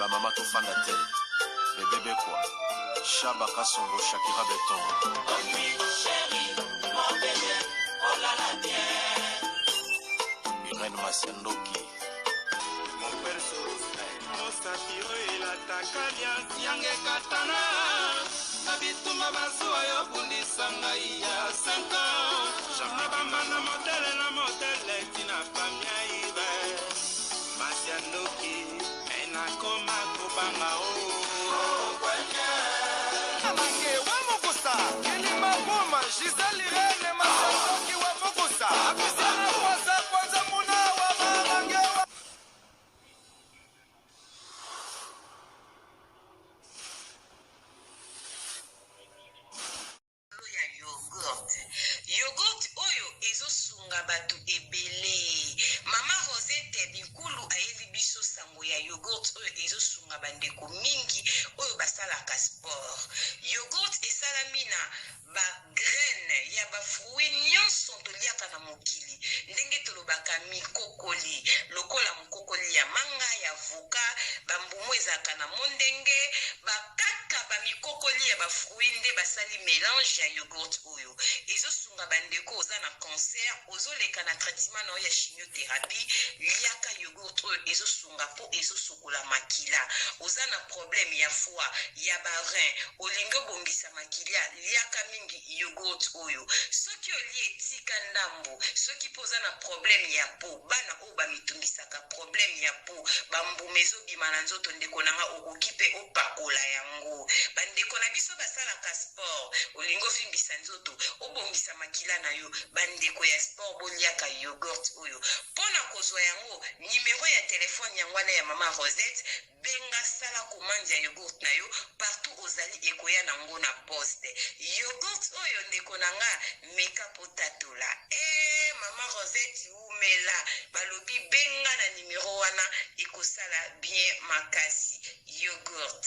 Ba mama tofanda te. Bebe Bekwa, Shaba Kasongo, Shakira Beton. Irène Masiandoki. Mosapi oyo elataka liasi yange ekatana na bitumba bazuwa yo bundisa ngai ya 5 ans na bambanda modele na modele tina famia ibe masi ya ndoki me nakoma kobanga o Mange wa mokusa kilima buma Gisèle Irene Masandoki wa mokusa Apisana kwanza kwanza muna wa mamange wa Likolo ya yoghurt. Yoghurt oyo ezo sunga batu ebele. Mama Rosette Binkulu ayeli biso sango ya yoghurt oyo ezo sunga ba ndeko mingi oyo basalaka sport. Yoghurt esalami na ba graines ya ba fruits nionso toliaka na mokili ndenge tolobaka mikokoli lokola mokokoli ya manga, ya avocat, ba mbuma ezalaka na mondenge, ba kaka ba mikokoli ya ba fruits nde basali melange ya yoghurt oyo. Ezo sunga ba ndeko oza na cancer, ozo leka na traitement na yo ya chimiotherapie, liaka yoghurt oyo ezo sunga po ezo sokola makila. Oza na problème ya foie, ya ba reins, olingi obongisa makilia, liaka mingi yoghurt oyo. Soki olie tika ndambu, soki pe oza na problème ya peau, bana oyo ba mitungisaka problème ya peau ba mbuma ezo bima na nzoto ndeko na nga okoki pe opakola yango ba ndeko na biso basalaka sport olingi ovimbisa nzoto obongisa makila na yo ba ndeko ya sport boliaka yoghurt oyo pona kozwa yango numero ya telephone yango wana ya mama Rosette Benga sala commande ya yogourt na yo partout ozali ekoya na ngo na poste. Yogourt oyo ndeko na nga meka po tatola. Eeh maman Rosette wumela balobi benga na numero wana ekosala bien makasi. Yogourt.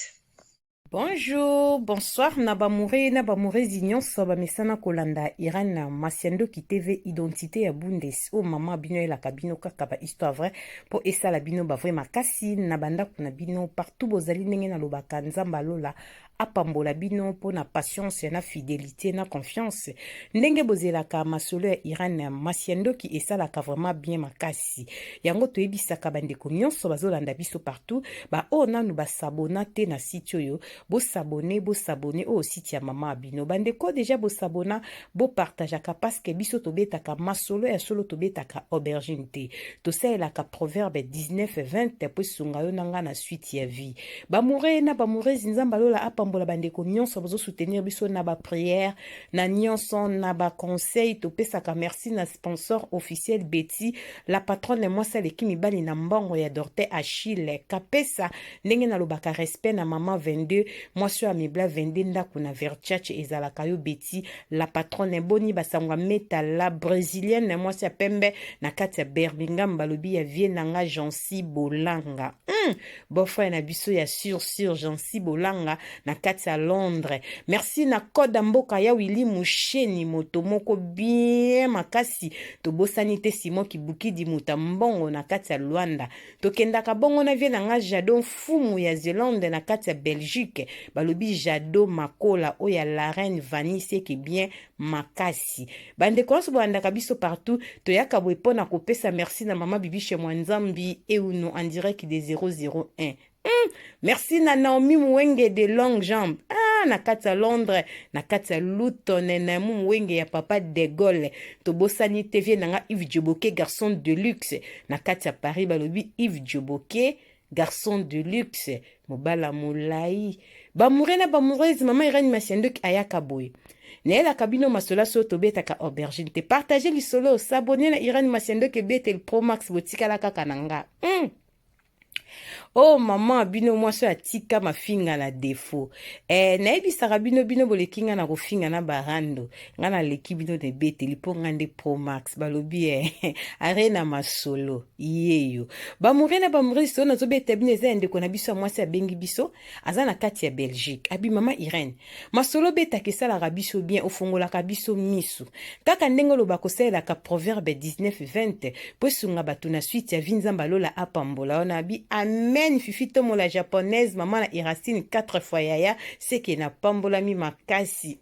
Bonjour, bonsoir na bamoure na bamourezi nyonso bamesana kolanda Irène Masiandoki TV identité ya Bundes oyo mama bino ayelaka bino kaka ba histoire vraie mpo esala bino ba vrai makasi na bandako na bino partout bozali ndenge nalobaka Nzambe alola apambola bino mpo na patience na fidelité na confiance ndenge bozelaka masolo ya Irène Masiandoki esalaka vraiment bien makasi yango toyebisaka bandeko nyonso bazolanda biso partout baoyo nanu basabona te na site oyo bosabone bosabone oyo site ya mama bino bandeko deja bosabona bopartageaka parceke biso tobetaka masolo ya solo tobetaka aubergine te tosalelaka proverbe 19 20 mpo esunga yo na ngai na suite ya vie bamoure na bamourese nzambe alola apambola bandeko nyonso bazosoutenir biso na baprière na nyonso na baconseil topesaka merci na sponsor officiel Betty la patronne mwasi aleki mibali na mbongo ya Dorte Achille kapesa ndenge nalobaka respect na mama 22 mwasi oyo amibla 22 ndako na Verchache ezalaka yo Betty la patronne boni basangwa meta la brésilienne mwasi ya pembe na kati ya Birmingham balobi ya vie na nga Jancy Bolanga beau-frère na biso ya sur sur Jancy Bolanga na kati ya Londres. Merci na code ya mboka ya Willy Musheni moto moko bien makasi. Tobosani te Simon Kibukidi moto ya mbongo na kati ya Luanda. Tokendaka bongo na vie na nga Jado Mfumu ya Zelande na kati ya Belgique. Balobi Jado Makola oyo ya la reine Vanny seke bien makasi. Bandeko nyonso bolandaka biso partout, toyaka boye mpo na kopesa merci na mama Bibiche Mwanzambi Euno en direct de 001. Merci na Naomi Muwenge de longue jambe. Ah, na kati ya Londres, na kati ya Luton, na Naomi Muwenge ya papa de Gaulle. Tobosani te vie na nga Yves Djoboke garçon de luxe. Na kati ya Paris balobi Yves Djoboke garçon de luxe, mobala molai. Bamoureux na bamoureuse, mama Irène Masiandoki ayaka boye. Nayelaka bino masolo so tobetaka aubergine te. Partager lisolo, s'abonner na Irène Masiandoki ebeteli Pro Max botikala kaka na nga. Oh mama bino mwasi oyo atika mafinga na defaut eh, nayebisaka bino bino boleki nga na kofinga na barando nga naleki bino na ebeteli mpo nga nde pro max balobi eh, arena masolo yeyo bamoure na bamourese oyo nazobeta bino eza ya ndeko na biso ya mwasi abengi biso aza na kati ya belgique abi mama irene masolo obetaka esalaka biso bien ofongolaka biso misu kaka ndenge oloba kosalelaka proverbe 19 20 mpo esunga bato na suite ya vi nzambe alola apambola wana abi amen. Amen. Fifi Tomo la japonaise, mama na Iracine 4 fois yaya, seke na pambolami makasi.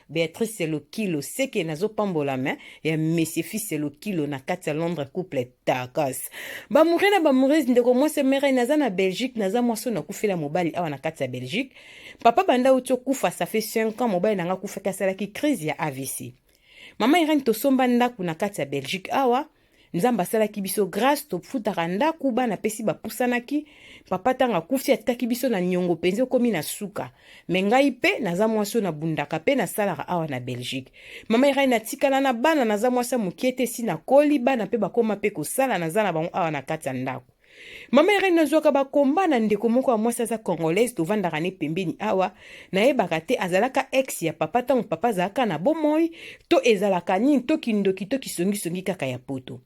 Beatrice Lokilo, seke nazo pambolama ya Monsieur Fils Lokilo na kati ya Londres, couple takas. Bamoure na bamourese, ndeko mwasi mere naza na Belgique, naza mwasi oyo nakufela mobali awa na kati ya Belgique. Papa banda uti okufa, ça fait 5 ans mobali nanga akufaki, asalaki crise ya AVC. Mama Irene, tosomba ndako na kati ya Belgique awa. Nzambe asalaki biso grâce, tofutaka ndako, bana pesi bapusanaki. Papa ntango akufi atikaki biso na niongo mpenza ekomi na suka. Me ngai mpe naza mwasi oyo nabundaka mpe nasalaka awa na Belgique. Mama Irene, natikala na bana, naza mwasi ya mokie te, si nakoli, bana mpe bakóma mpe kosala, naza na bango awa na kati ya ndako. Mama Irene, nazwaka bakomba na ndeko moko ya mwasi aza congolaise, tovandaka ne pembeni awa. Nayebaka te azalaka ex ya papa ntango papa azalaka na bomoi, to ezalaka nini, to kindoki, to kisongisongi kaka ya poto.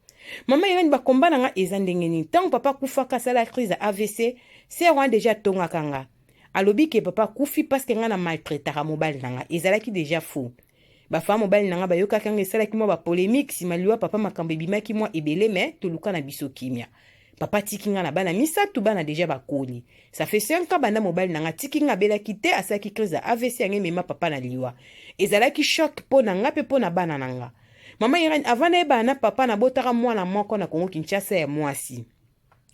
Mama Irene, bakomba na nga eza ndenge nini? Ntango papa akufaka, asala crise ya AVC, sœur wana déjà atongaka nga, alobi ke papa akufi parce que nga na maltraitaka mobali na nga. Ezalaki déjà faux. Bafa mobali na nga bayokaki yango, esalaki mwa bapolémique. Nsima liwa papa, makambo ebimaki mwa ebele, me toluka na biso kimia. Papa atiki nga na bana misato, bana déjà bakoli. Ça fait 5 ans banda mobali na nga atiki nga. Abelaki te, asalaki crise ya AVC, yango emema papa na liwa. Ezalaki choc mpo na nga mpe mpo na bana na nga. Mama Irene, avant nayebana na papa, nabotaka mwana moko na Kongo Kinshasa ya mwasi.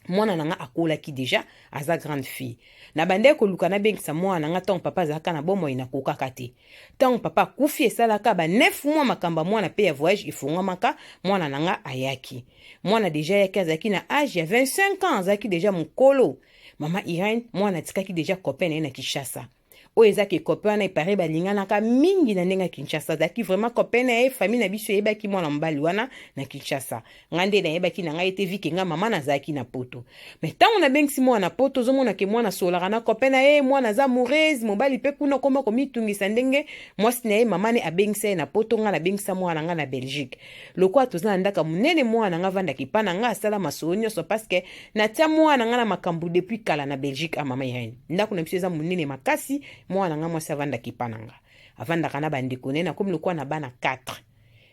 Mwana na nga akolaki déjà, aza grande fille. Na bandeki koluka nabengisa mwana na nga ntango papa azalaka na bomoi, nakokaka te. Ntango papa akufi, esalaka ba 9 mois, makambo ya mwana mpe ya voyage efungwamaka, mwana na nga ayaki. Mwana déjà ayaki, azalaki na âge ya 25 ans, azalaki déjà mokolo. Mama Irene, mwana atikaki déjà copain na ye na Kinshasa. Oyo ezaki copain wana, epare balinganaka mingi na ndenge ya Kinshasa, azalaki vraiment copain na ye. Famille na biso eyebaki mwana mobali wana na Kinshasa, ngai nde nayebaki na ngai te, vike ngai mama nazalaki na poto. Me ntango nabengisi mwana na poto, ozomona ke mwana asololaka na copain na ye, mwana aza amoureuse. Mobali mpe kuna okoma komitungisa ndenge mwasi na ye mama ne abengisa ye na poto. Ngai nabengisa mwana na ngai na Belgique. Lokola toza na ndako monene, mwana na ngai avandaki epa na ngai, asala masolo nyonso, parce que natia mwana na ngai na makambo depuis kala na Belgique. A mama Irene, ndako na biso eza monene makasi. Mwana na ngai mwasi avandaki epa na nga, avandaka na bandeko na ye. Nakomi lokola na bana 4,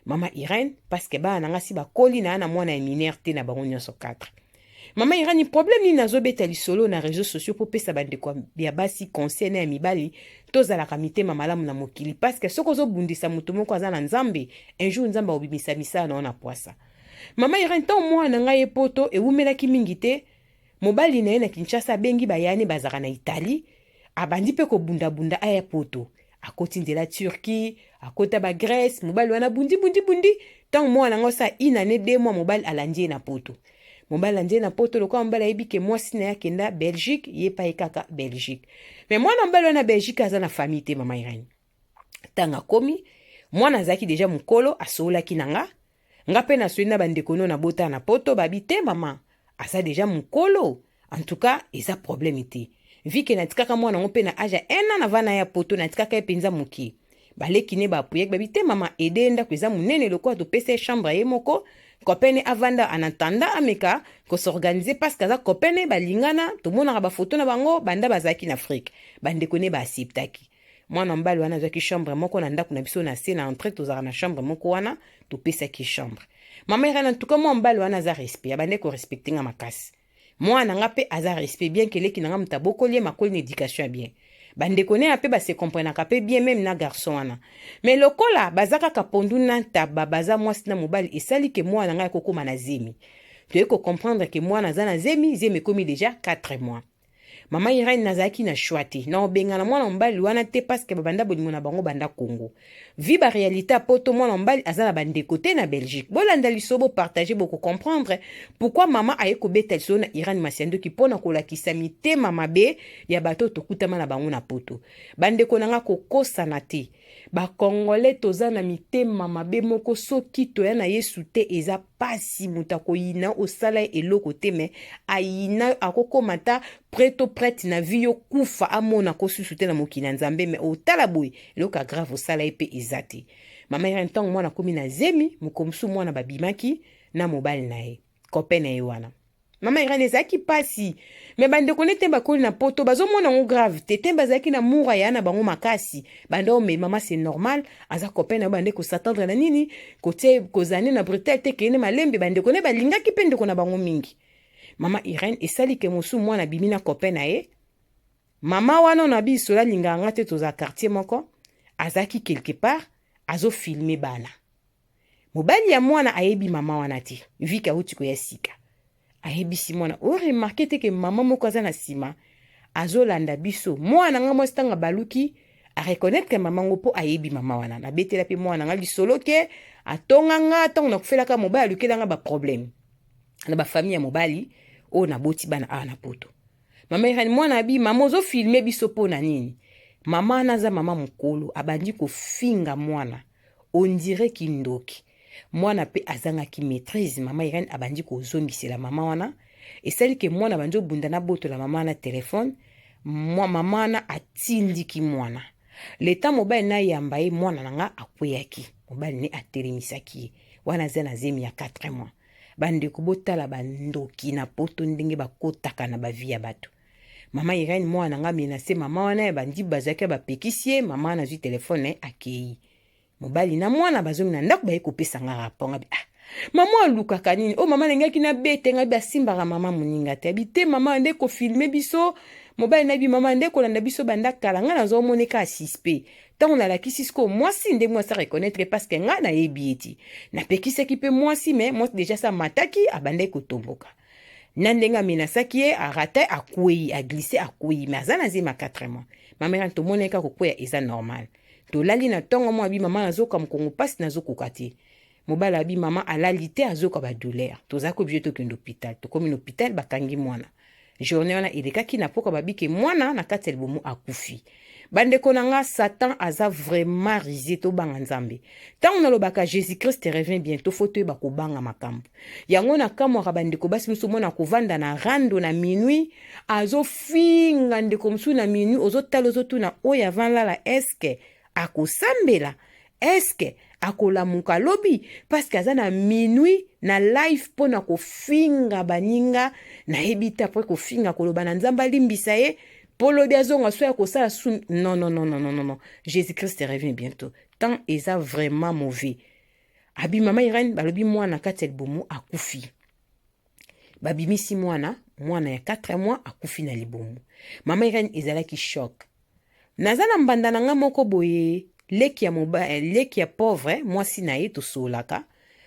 mama Irene, parce que bana na nga si bakoli na ya na mwana ya mineur te na bango nyonso 4. Mama Irene, problème nini? Nazobeta lisolo na réseaux sociaux mpo pesa bandeko ya basi conseil na ya mibali, tozalaka mitema malamu na mokili, parce que soki ozobundisa moto moko aza na Nzambe, un jour Nzambe akobimisa misala na yo na pwasa. Mama Irene, ntango mwana na ngai ye poto, ewumelaki mingi te, mobali na ye na Kinshasa abengi bayane bazalaka na Italie, abandi mpe kobundabunda aya poto. Akoti nzela Turquie, akota bagrèce. Mobali wana bundi bundi bundi. Ntango mwana yango asala une année 2 mois, mobali alandi ye na poto. Mobali alandi ye na poto. Lokola mobali ayebi ke mwasi na ye akenda Belgique, ye pa ye kaka Belgique. Me mwana mobali wana Belgique aza na famille te. Mama Irene, ntango akomi, mwana azalaki déjà mokolo, asololaki na nga. Nga mpe nasoli na bandeko no nabota na poto, babi te, mama aza déjà mokolo, en tout cas eza problème te. Vike natikaka mwana yango mpe na âge ya 1 an, nava na ya poto, natikaka ye mpenza moke. Baleki ne baapuyaki, babi te, mama ede, ndako eza monene, lokola topesa ye chambre ye moko, copain avanda en attendant ameka kos'organiser, parce que aza copain ne, balingana, tomonaka bafoto na bango banda bazalaki na Afrique. Bandeko ne baacceptaki. Mwana mobali wana azwaki chambre moko na ndako na biso na se na entrée, tozalaka na chambre moko wana, topesaki chambre. Mama Irene, en tout cas mwana mobali wana aza respect, abandaki korespecte nga makasi. Mwana nga mpe aza respect, bien ke leki na nga moto abokoli ye, makoli na éducation ya bien. Bandeko ne ya mpe base comprenaka mpe bien, même na garçon wana. Me lokola baza kaka pondu na ntaba, baza mwasi na mobali, esali ke mwana ngai akokóma na zemi. Toye kocomprendre ke mwana aza na zemi, zemi ekomi déjà 4 mois. Mama Irene, nazalaki na choix te na obengana mwana mobali wana te, parce que babanda bolingo na bango banda Congo. Vi baréalité ya poto, mwana mobali aza na bandeko te na Belgique. Bolanda liso, bopartage, bokocomprendre pourquoi mama aye kobeta lisolo na Irene Masiandoki, mpo na kolakisa mitema mabe ya bato oyo tokutama na bango na poto. Bandeko na nga, kokosana te, bakongolais toza na mitema mabe moko. Soki toya na Yesu te, eza pasi. Moto akoyina, osala ye eloko te, me ayina, akokóma ta prêt to prête na vie yo kufa, amona kosusu te na mokili ya Nzambe. Me otala boye, eloko ya grave osala ye mpe eza te. Mama Irene, ntango mwana akomi na zemi, moko mosusu mwana babimaki na mobali na ye, copain na ye wana. Mama Irene, ezalaki mpasi, me bandeko ne te bakoli na poto, bazomona yango grave te te. Bazalaki na mura ya na bango makasi. Banda ome mama, c'est normal, aza copain na yo, bande kos'attendre na nini, kotie kozala ne na brutal te, kende malembe. Bandeko ne balingaki mpe ndeko na bango mingi. Mama Irene, esali ke mosusu mwana abimi na copain na ye. Mama wana na biso alingaka nga te, toza quartier moko, azalaki quelque part azofilmer bana. Mobali ya mwana ayebi mama wana te, vike awuti koya sika. Ayebisi mwana: "Oremarquer te ke mama moko aza na nsima, azolanda biso?" Mwana nga mwasi, ntango baluki, areconnaître mama ngo mpo ayebi mama wana. Nabetela mpe mwana nga lisolo ke atonga nga ntango nakufelaka mobali, alukelanga baproblème na bafamille ya mobali oyo naboti bana awa na Poto. Mama Irene, mwana abi: "Mama, ozofilmer biso mpo na nini?" Mama wana aza mama mokolo, abandi kofinga mwana, on dirait kindoki. Mwana mpe azangaki maîtrise. Mama Irene abandi kozongisela mama wana. Esali ke mwana abandi obunda na botola mama wana telefone. Mama wana atindiki mwana leta mobali nayamba ye. Mwana na nga akweyaki, mobali ne atelemisaki ye. Wana aza na zemi ya 4 mois. Bandeko, botala bandoki na Poto ndenge bakotaka na bavie ya bato. Mama Irene, mwana na nga menace mama wana ya bandi, bazalaki bapekisi ye. Mama wana azwi telefone, akei. Mobali na mwana bazongi na ndako, baye kopesa nga rapport. Nga bi: "Ah, mama alukaka nini?" "O mama, alingaki nabete ngai." Basimbaka mama moninga te. Abi te: "Mama nde kofilmer biso." Mobali nayebi mama nde kolanda biso banda kala. Ngai nazomoneka suspect. Ntango nalakisi sikoyo mwasi, nde mwasi areconnaître, parce que ngai nayebi ye ti. Napekisaki mpe mwasi, mais mwasi déjà sa amataki, abandaki kotomboka na ndenge amenasaki ye. Arate, akwei, aglisse, akwei, mais aza na zemi ya 4 mois. Mama era, tomonaki kaka kokweya eza normal. Tolali na ntongo, mwa abi: "Mama, nazoka mokongo mpasi, nazokoka te." Mobali abi: "Mama alali te, azoka badouleur." Tozalaki obligé tokende hôpital. Tokomi na hôpital, bakangi mwana. Journée wana elekaki na poka, babike mwana na kati ya libumu akufi. Bandeko na nga, Satan aza vraiment rusé. Tobanga Nzambe. Ntango nalobaka Jésus Christ revient bientôt, faut toyeba kobanga makambo yango. Nakamwaka bandeko basi mosusu, omona kovanda na rando na minuit, azofinga ndeko mosusu na minuit. Ozotala, ozotuna: oyo avant lala, eske akosambela? Eske akolamuka lobi? Parce que aza na minuit na live mpo na kofinga baninga. Nayebi te, après kofinga, koloba na Nzambe alimbisa ye mpo lobi azonga so ya kosala su. Non, non, non, non, non, non. Jésus Christ revient bientôt, temps eza vraiment mauvais. Abi: "Mama Irene, balobi mwana kati ya libumu akufi." Babimisi mwana, mwana ya 4 mois akufi na libumu. Mama Irene, ezalaki choc. Naza na mbanda na nga moko boye, leki ya leki ya pauvre mwasi na ye. Tosololaka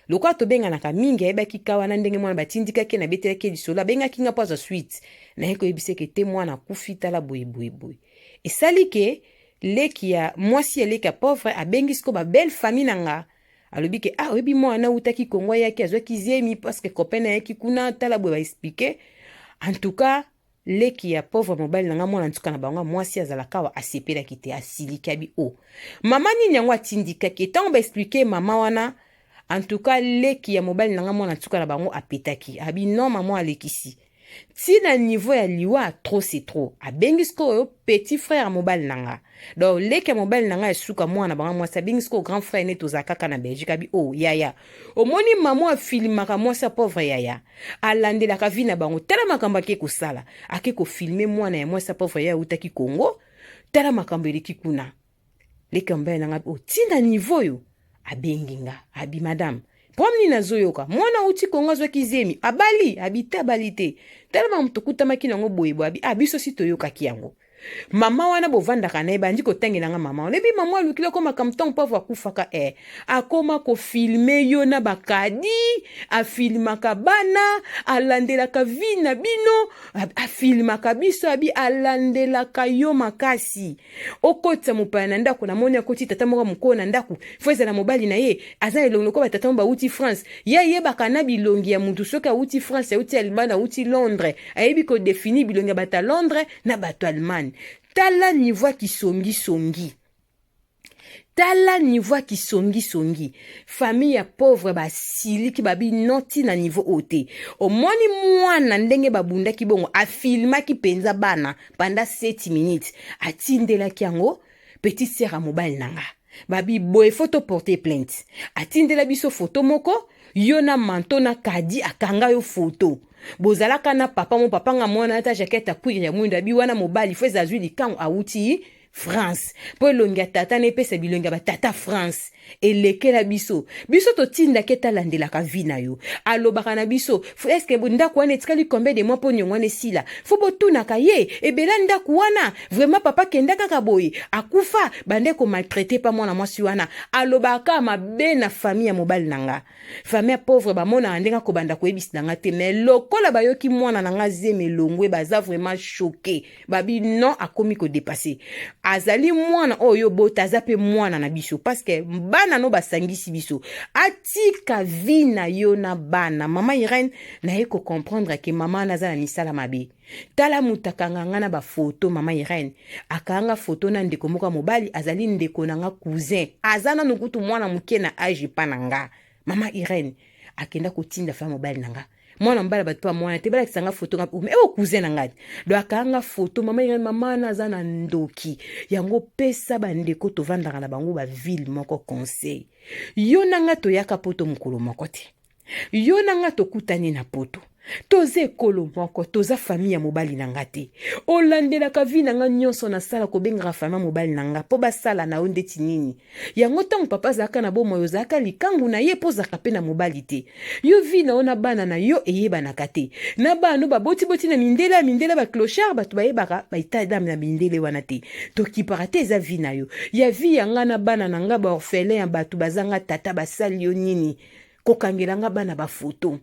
lokola tobenganaka mingi. Ayebaki ka wana ndenge mwana batindikaki, nabetelaki lisolo. Abengaki nga mpo azwa suite. Naye koyebisa eke te, mwana akufi, tala boye boye boye. Esali ke leki ya mwasi ya leki ya pauvre abengi siko babelle famille na nga. Alobi ke: "Ah, oyebi mwana awutaki Kongo, ayaki, azwaki zemi parce que copain ayaki kuna, tala boye." Baexpliquer. En tout cas, leki ya pauvre mobali na nga, mwana nsuka na bango mwasi, azalaka awa, asepelaki te, asiliki. Abi: "O mama nini yango atindikaki?" Ntango baexpliquer mama wana, en tout cas, leki ya mobali na nga, mwana nsuka na bango, apetaki. Abi: "Non, mama alekisi ntina niveau ya liwa, trop c'est trop." Abengi sikoyo petit frère ya mobali na nga, donc leki ya mobali na nga esuka, mwana bango mwasi. Abengi sikoyo grand frère ne, tozala kaka na Belgique. Abi: "O oh, yaya, omoni mama afilmaka mwasi ya pauvre yaya, alandelaka vie na bango. Tala makambo ake kosala, ake kofilmer mwana ya mwasi ya pauvre yaya autaki Congo. Tala makambo eleki kuna." Leki ya mobali na nga: "Otinda niveau oyo?" Abengi nga, abi: "Madame, problème nini nazoyoka? Mwana auti Kongo, azwaki zemi, abali?" Abi te, abali te. "Tala makambo tokutamaki nango boye boye." Abi: "Ah, biso si toyokaki yango. Mama wana bovandaka na ye, bandi kotangela nga mama wana. Ebi mama alukili akoma makambo ntango pauvre akufaka, e akoma kofilmer yo na bakadi, afilmaka bana, alandelaka vie na bino, afilmaka biso." Abi alandelaka yo makasi. Okotisa mopaya na ndako, namoni akoti tata moko mokolo na ndako, faut ezala mobali na ye, aza elongi lokola batata mo bauti France. Ye ayebaka na bilongi ya mutu, soki awuti France, awuti Allemagne, awuti Londres, ayebi kodéfinir bilongi ya bato ya Londres na bato Allemagne. Tala niveau ya kisongisongi, tala niveau ya kisongisongi. Famille ya pauvre basiliki, babi noti na niveau oyo te. Omoni mwana ndenge babundaki bongo, afilmaki mpenza bana pendant 7 minutes, atindelaki yango petite sœur ya mobali na nga. Babi boye, faut toporter plainte. Atindela biso foto moko, yo na manto na kadi, akanga yo foto, bozalaka na papa mo papa nga mwana ata jaquette ya cuir ya mwindo. Abi wana mobali, faut eza azwi likango, awuti France, mpo elongi ya tata na epesa bilongi ya batata France. Elekela biso. Biso totindaki ete alandelaka vie na yo. Alobaka na biso, est-ce que ndako wana etikali combien de mois mpo niongo wana esila? Fo botunaka ye, ebela ndako wana, vraiment papa kenda kaka boye, akufa, bande ko maltraiter pa mwana mwasi wana. Alobaka mabe na famille ya mobali na nga. Famille ya pauvre bamonaka ndenge akobanda koyebisa na nga te, mais lokola bayoki mwana na nga zemi elongwe, baza vraiment choqué. Babi non, akomi kodépasser. Azali mwana oyo bota, aza mpe mwana na biso, parce que bana no basangisi biso. Atika vie na yo na bana. Mama Irene, naye kocomprendre ke mama wana aza na misala mabe. Tala moto akanga nga na bafoto. Mama Irene akanga foto na ndeko moko ya mobali, azali ndeko na nga, cousin, aza nanu kutu mwana moke na age epa na nga. Mama Irene akenda kotinda fa mobali na nga, mwana mobali, bato mpa mwana te, balakisa nga foto nga ewo cousin na ngai. Do akanga foto. Mama Irene, mama wana aza na ndoki. Yango pesa bandeko tovandaka na bango baville moko conseil. Yo na nga toyaka poto mokolo moko te. Yo na nga tokutani na poto, toza ekolo moko, toza famille ya mobali na nga te. Olandelaka vie na nga nyonso nasala, kobengaka famille ya mobali na nga mpo basala na yo ndeti nini. Yango ntango papa azalaka na bomoi, ozalaka likangu na ye, mpo ozalaka mpe na mobali te. Yo vie na yo na bana na yo eyebanaka te. Na bana no babotiboti na mindele ya mindele, baclochard, bato bayebaka baétat d'âme na mindele wana te. Tokipaka te, eza vie na yo. Ya vie ya nga na bana na nga, baorphelin ya bato bazanga tata, basali yo nini kokangela nga bana bafoto?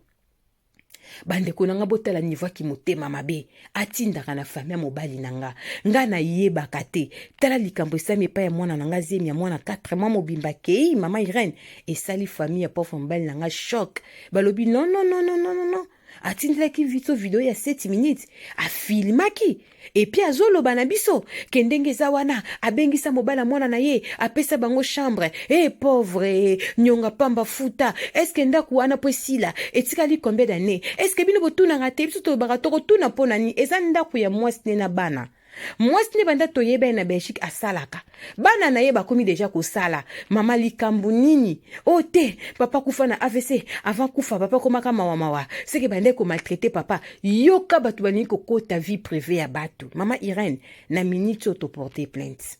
Bandeko na nga, botala niveau aki motema mabe atindaka na famille ya mobali na nga. Nga nayebaka te. Tala likambo esali epai ya mwana na nga, zemi ya mwana 4 mois mobimba kei. Mama Irene, esali famille ya pauvre mobali na nga choc. Balobi non, non, non, non, non, non, non. Atindelaki biso video ya 7 minutes, afilmaki et puis azoloba na biso ke ndenge eza wana, abengisa mobali ya mwana na ye, apesa bango chambre. E pauvre, nyonga pamba futa. Est-ce ndako wana mpo esila etikali combien d'année? Est-ce bino botunaka te? Biso tolobaka, tokotuna mpo na nini? Eza ndako ya mwasi ne na bana. Mwasi nde banda toyeba ye na Belgique asalaka, bana na ye bakomi déjà kosala. Mama, likambo nini? O te, papa kufa na AVC. Avant kufa, papa komaka mawamawa, seke bande komaltraiter papa. Yoka, bato balingi kokota vie privée ya bato. Mama Irene, na minute oyo toporte plainte,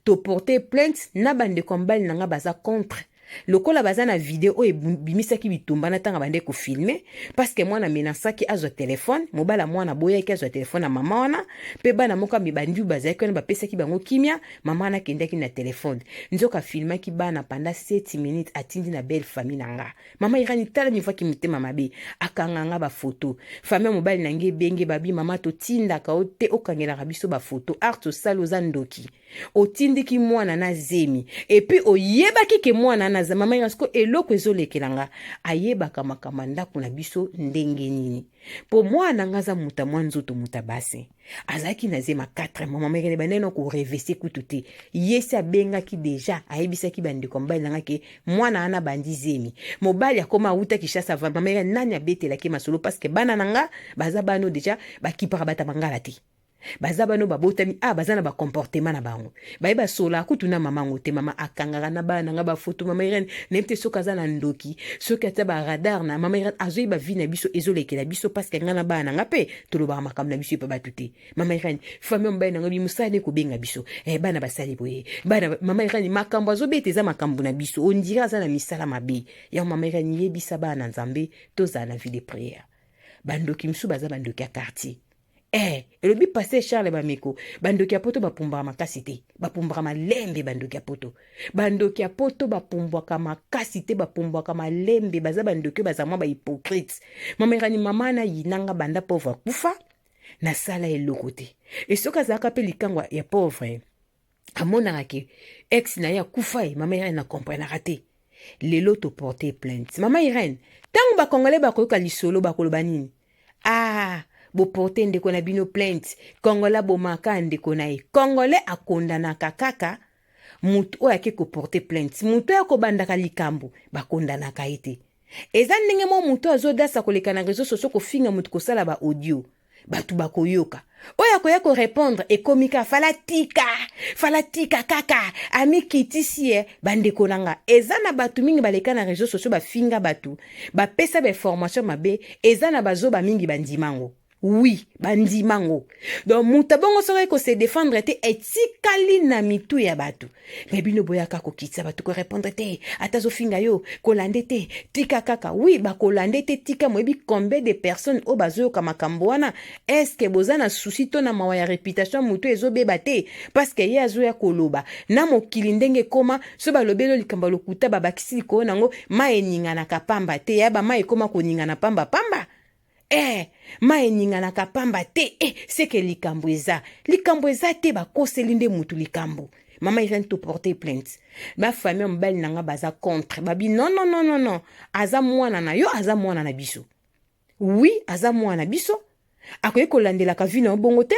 toporte plainte na bandeko ya mobali na nga baza contre, lokola baza na video oyo ebimisaki bitumba na ntango bande kofilmer, parce que mwana amenasaki azwa telefone. Mobali ya mwana aboyaki azwa telefone na mama wana, mpe bana moko ya mibandi bazalaki wana, bapesaki bango kimia. Mama wana akendaki na telefone, nzoka afilmaki bana pendant 7 minutes, atindi na belle famille na nga. Mama Irani, tala nivwaki motema mabe, akanga nga bafoto. Famille ya mobali na ngai ebenge, babi: "Mama, totindaka o te, okangelaka biso bafoto. Art osali, oza ndoki. Otindiki mwana na zemi et puis oyebaki ke mwana na mama Irani." Siko eloko ezolekela nga, ayebaka makambo ya ndako na biso ndenge nini? Mpo mwana nga aza moto mwa nzoto, moto basi, azalaki na zema 4 mois. Mama Irene, bandeni korêver kutu te. Ye si abengaki déjà, ayebisaki bandeko mobali nanga ke mwana wana bandi zemi. Mobali akoma awuta Kinshasa. Mama Irene, nani abetelaki masolo? Parce que bana na nga baza bano déjà bakipaka bata mangala te. Baza bano babotami a baza na bacomportement na bango, bayeba sola kutu na mama yango te. Mama akangaka na bana na nga bafoto. Mama Irene, nayebi te soki aza na ndoki, soki atia baradar na mama Irene, azoyeba vie na biso, ezolekela biso, parce que nga na bana na nga mpe tolobaka makambo na biso epa bato te. Mama Irene, famille mobali na nga mosala nde kobenga biso: eh, bana basali boye, bana. Mama Irene, makambo azobeta eza makambo na biso, on dirait aza na misala mabe. Yango mama Irene, yebisa bana na Nzambe, tozala na vie de prière. Bandoki mosusu baza bandoki ya quartier. Elobi pasteur Charles Bameko, bandoki ya poto bapumbwaka makasi te, bapumbwaka malembe. Bandoki ya poto, bandoki ya poto bapumbwaka makasi te, bapumbwaka malembe. Baza bandoki oyo baza mwa bahypocrite. Mama Irani, mama na yinanga banda pauvre akufa, nasala eloko te. E soki azalaka mpe likango ya pauvre, amonaka ke ex na ye akufa ye. Mama Irene, na comprenaka te. Lelo toporte plainte. Mama Irene, ntango bakongolais bakoyoka lisolo, bakoloba nini? Ah, boporte ndeko na bino plainte. Congolais abomaka ndeko na ye. Congolais akondanaka kaka motu oyo ake koporte plainte. Motu oyo akobandaka likambo, bakondanaka ye te. Eza ndenge mo motu azodasa koleka na réseau sociaux, kofinga motu, kosala baaudio, bato bakoyoka. Oyo akoya korépondre, ekomi ka fala tika, fala tika kaka amikitisi ye. Bandeko na nga, eza na bato mingi baleka na réseau sociaux, bafinga bato, bapesa bainformation mabe. Eza na bazoba mingi bandimango. Oui, bandima ngo. Donc moto abongo soki aye ko se défendre te, etikali na mitu ya bato. Mais bino boyaka kokitisa bato, korépondre te, ata azofinga yo, kolande te, tika kaka. Oui, bakolande te, tika. Moyebi combien de personnes oyo bazoyoka makambo wana? Est-ce boza na souci to na mawa ya réputation ya motu ezobeba te? Parce que ye azoya koloba na mokili ndenge ekoma. So balobeli likambo ya lokuta, babakisi likolo nango, mai eninganaka pamba te. Ya bamai ekoma koningana pamba pamba. Mai eninganaka pamba te. Seke likambo eza, likambo eza te, bakoseli nde mutu likambo. Mama Irene, toporte plainte. Bafamille ya mobali na nga baza contre, babi non, non, non, non, non, aza mwana na yo, aza mwana na biso. Oui, aza mwana na biso, akoki kolandelaka vie na yo bongo te.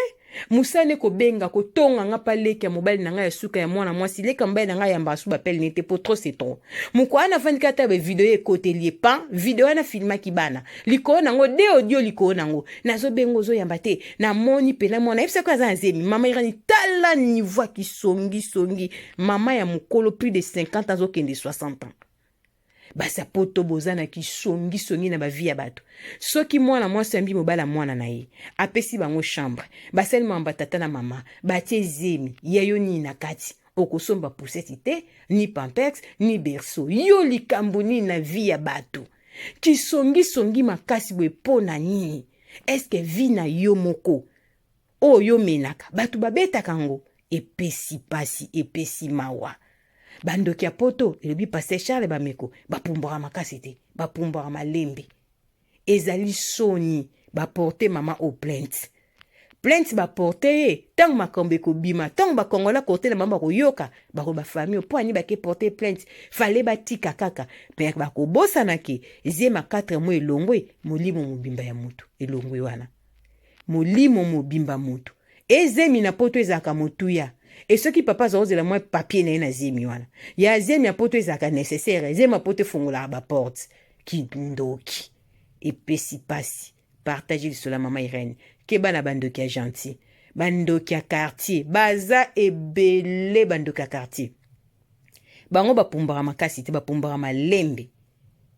Mosala nde kobenga kotonga nga mpa leki ya mobali na ngai ya suka ya mwana mwasi. Leki ya mobali na ngai yambaka su bapele ne te, po trop c'est trop. Moko wana afandi kaka ta bavideo, ekoteli ye pan video wana, filmaki bana likolo nango de audio likolo nango. Nazobenga, ozoyamba te. Namoni pena mwana yebisaki aza na zemi. Mama Irani, tala niveau ya kisongisongi. Mama ya mokolo, plus de 50, azokende 60 ans. Basi ya poto, boza na kisongisongi na bavie ya bato. Soki mwana mwasi ayambi mobali ya mwana na ye, apesi bango chambre, basali mamba tata na mama, batie zemi ya yo nini na kati? Okosomba poussette te, ni pampers, ni berceau. Yo likambo nini na vie ya bato? Kisongisongi makasi boye mpo na nini? Eske vie na yo moko oyo yomenaka, bato babetaka yango? Epesi pasi, epesi mawa. Bandoki ya poto, elobi Pasteur Charles Bameko, bapumbwaka makasi te, bapumbwaka malembe. Ezali soni. Baporte mama au plainte, plainte baporte ye. Ntango makambo ekobima, ntango bakongola kote na bango bakoyoka, bako bafamille mpo ani bake porte plainte, fale batika kaka. Me bakobosana ke zema 4 mois elongwe, molimo mobimba ya motu elongwe wana, molimo mobimba motu. Ezemi na poto ezalaka motuya. E soki papa aza kozela mwa papier na ye na zemi wana ya zemi ya poto ezalaka nécessaire. Zemi ya poto efungolaka baporte. Kindoki epesi pasi. Partage lisolo ya mama Irene. Keba na bandoki ya gentil. Bandoki ya quartier baza ebele. Bandoki ya quartier bango bapumbaka makasi te, bapumbaka malembe.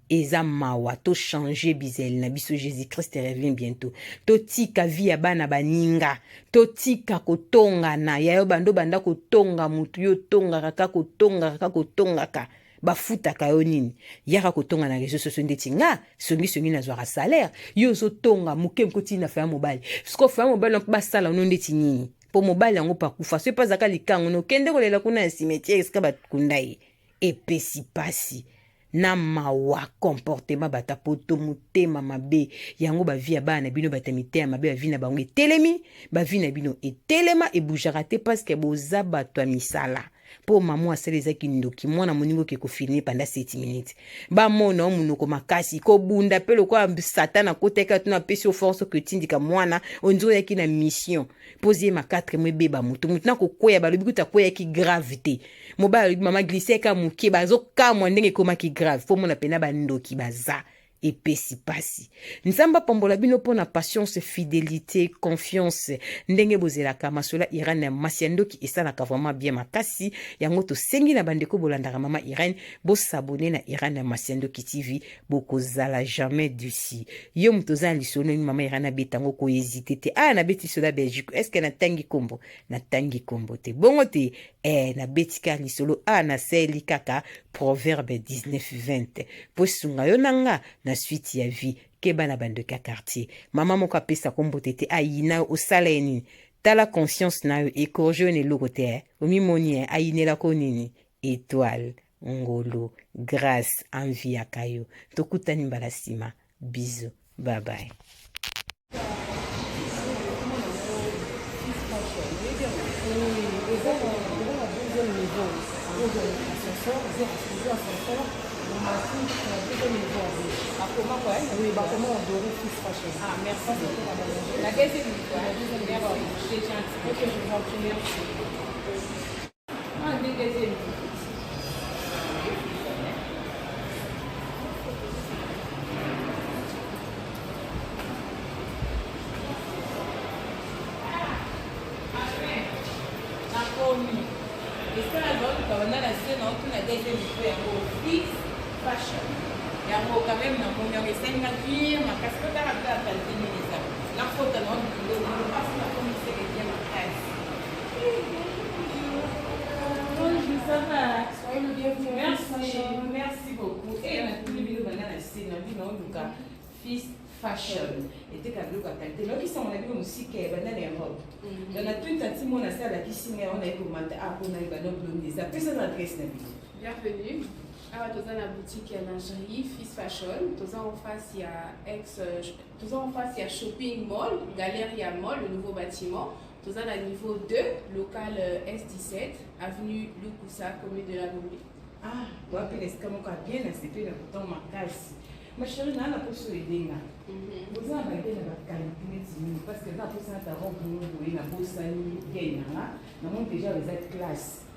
Eza mawa. Tochange bizali na biso. Jésus Christ revient bientôt. Totika vie ya bana baninga, totika kotongana. Yayo bando banda kotonga motu, yo otongaka kaka, kotongaka kaka, kotongaka. Bafutaka yo nini? Yaka kotonga na réseau sociaux ndeti nga songisongi, nazwaka salaire. Yo ozotonga moke moke otina fa ya mobali. Siko fa ya mobali mpo basala no ndeti nini? Mpo mobali yango pakufa, so epe azalaka likango, nokende kolela kuna ya cimetière esika bakunda ye. Epesi pasi na mawa. Comportement bato poto, motema mabe yango. Bavie ya bana na bino, bato ya mitema mabe, bavie na bango etelemi, bavie na bino etelema, ebougeaka te, parce que boza bato ya misala. Mpo mama asala eza kindoki. Mwana moninga oke kofilme pendant 7 minutes, bamona o monoko makasi, kobunda mpe lokola Satan akotaki atuna, apesi yo force oke otindika mwana ondiri oyaki na mission mpo zema 4 mo ebeba. Motu motu na kokweya, balobi kuta akweyaki grave te. Mobali alobi mama glisse ka moke, bazokamwa ndenge ekomaki grave. Mpo mona pena bandoki baza. Epesi pasi. Nzambe apambola bino mpona patience, fidélité, confiance ndenge bozelaka masolo ya Irene ya masi ya ndoki. Esalaka vraiment bien makasi. Yango tosengi na bandeko bolandaka mama Irene, bosabone na Irene ya masi ya ndoki TV, bokozala jamais déçus. Yo moto oza na lisolo nini mama Irene abeta yango, kohésite te. Aya, nabeti lisolo ya Belgique, est ce que natangi nkombo? Natangi nkombo te, bongo te. Nabeti kaka lisolo a nasali kaka Proverbe 19 20 mpo esunga yo na nga na suite ya vie. Keba na bandoki ya quartier. Mama moko apesa kombo te te, ayina yo, osala ye nini? Tala conscience na yo ekorge yo na eloko te. Omimoni ayinelako nini? Étoile ngolu grâce enviaka yo. Tokutani mbala nsima. Bisous, bye bye. Eza na deuxième niveau, ozwa ascenseur, ozwa ascenseur, omati na deuxième niveau. Bakoma quoi? Oui, bakoma en doré, Fils Fashion. Ah, merci. La deuxième niveau. La deuxième niveau. Merci, c'est gentil. Ok, je vous en prie, merci. Ah, deuxième niveau. Nakomi esala naoluka banda na se, naotuna deuxième niveau yango, Fils Fashion yango. Quand même namoni yango, esalinga bien makasi. Kotala mpe ya qualité nini eza. Nakota na biloko mpasi nakomi seke bien makasi. Bonjour, ça va? Soyez le bienvenu. Merci, merci beaucoup. E natuni bino banda na se na bino oluka Fils Fashion eteka biloko ya qualité. Nayoki sango na bino mosika ya banda na Europe. Donc natuni tanti mona se alakisi ngai wana ye komata a mpona yeba no bilongi eza. Pesa na adresse na bino. Bienvenue. Awa toza na boutique ya lingerie Fils Fashion. Toza en face ya ex toza en face ya shopping mall, Galeria Mall, le nouveau bâtiment. Toza na niveau 2, local S17, avenue Lukusa, commune de la Gombe. Ah, wapi na esika moko ya bien, nasepeli na koton makasi. Ma chérie, naa na poso edenga. Boza na ba gaine na ba qualité neti nini? Parce que eza na posa nata robe moko boye, nabosani gaine na nga. Namoni déjà eza classe.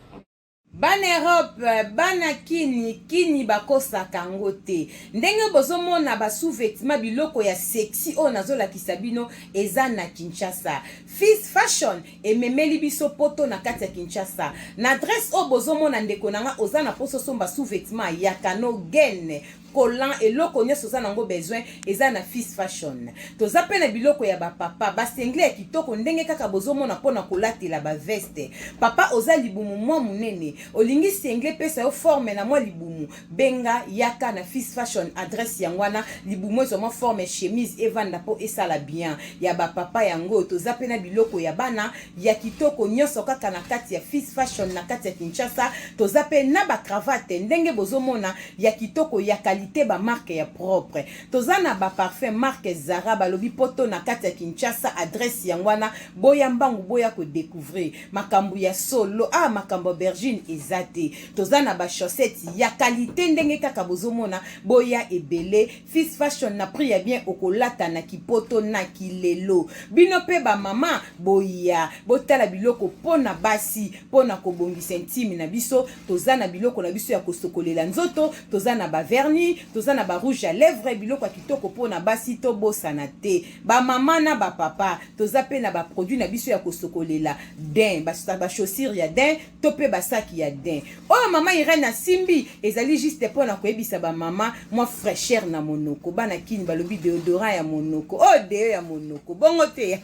Bana Europe, bana kini, kini bakosaka yango te. Ndenge bozomona ba sous-vêtements, biloko ya sexy oyo nazolakisa bino eza na Kinshasa. Fils Fashion ememeli biso poto na kati ya Kinshasa. Na adresse oyo bozomona, ndeko na nga, oza na poso somba sous-vêtements ya kano, gaine, collant, eloko nyonso oza nango besoin eza na Fils Fashion. Toza mpe na biloko ya bapapa, basinglet ya kitoko ndenge kaka bozomona mpona kolatela baveste. Papa, oza libumu mwa monene, olingi singlet pesa yo forme na mwa libumu, benga, yaka na Fils Fashion. Adresse yango wana. Libumu ezwa mwa forme, chemise evanda mpo esala bien. Ya bapapa yango. Toza mpe na biloko ya bana ya kitoko nyonso kaka na kati ya Fils Fashion na kati ya Kinshasa. Toza mpe na bacravate ndenge bozomona ya kitoko, ya qualité, bamarque ya propre. Toza na baparfum marque Zara. Balobi poto na kati ya Kinshasa. Adresse yango wana. Boya mbangu, boya kodécouvrir makambo ya solo. Ah, makambo ya aubergine eza te. Toza na bachaussette ya qualité ndenge kaka bozomona. Boya ebele, Fils Fashion na prix ya bien, okolata na kipoto na kilelo. Bino mpe bamama, boya botala biloko mpo na basi, mpo na kobongisa intime na biso. Toza na biloko na biso ya kosokolela nzoto, toza na bavernis, toza na barouge à lèvre, biloko ya kitoko mpo na basi. Tobosana te bamama na bapapa, toza mpe na baproduit na biso ya kosokolela daim, bachaussure ya daim to mpe basaki ya daim. Oyo mama Irene asimbi ezali juste mpo na koyebisa bamama mwa fraîcheur na monoko. Bana kini balobi déodorant ya monoko, oyo deo ya monoko, bongo te.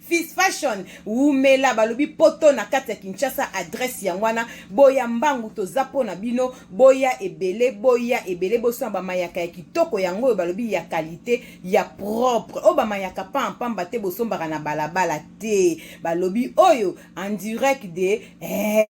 Fils Fashion wumela. Balobi poto na kati ya Kinshasa. Adresse yango wana. Boya mbangu, toza mpo na bino. Boya ebele, boya ebele, bosala bamayaka ya kitoko. Yango oyo balobi ya qualité, ya propre. Oyo bamayaka pampamba te, bosombaka na balabala te. Balobi oyo en direct de eh.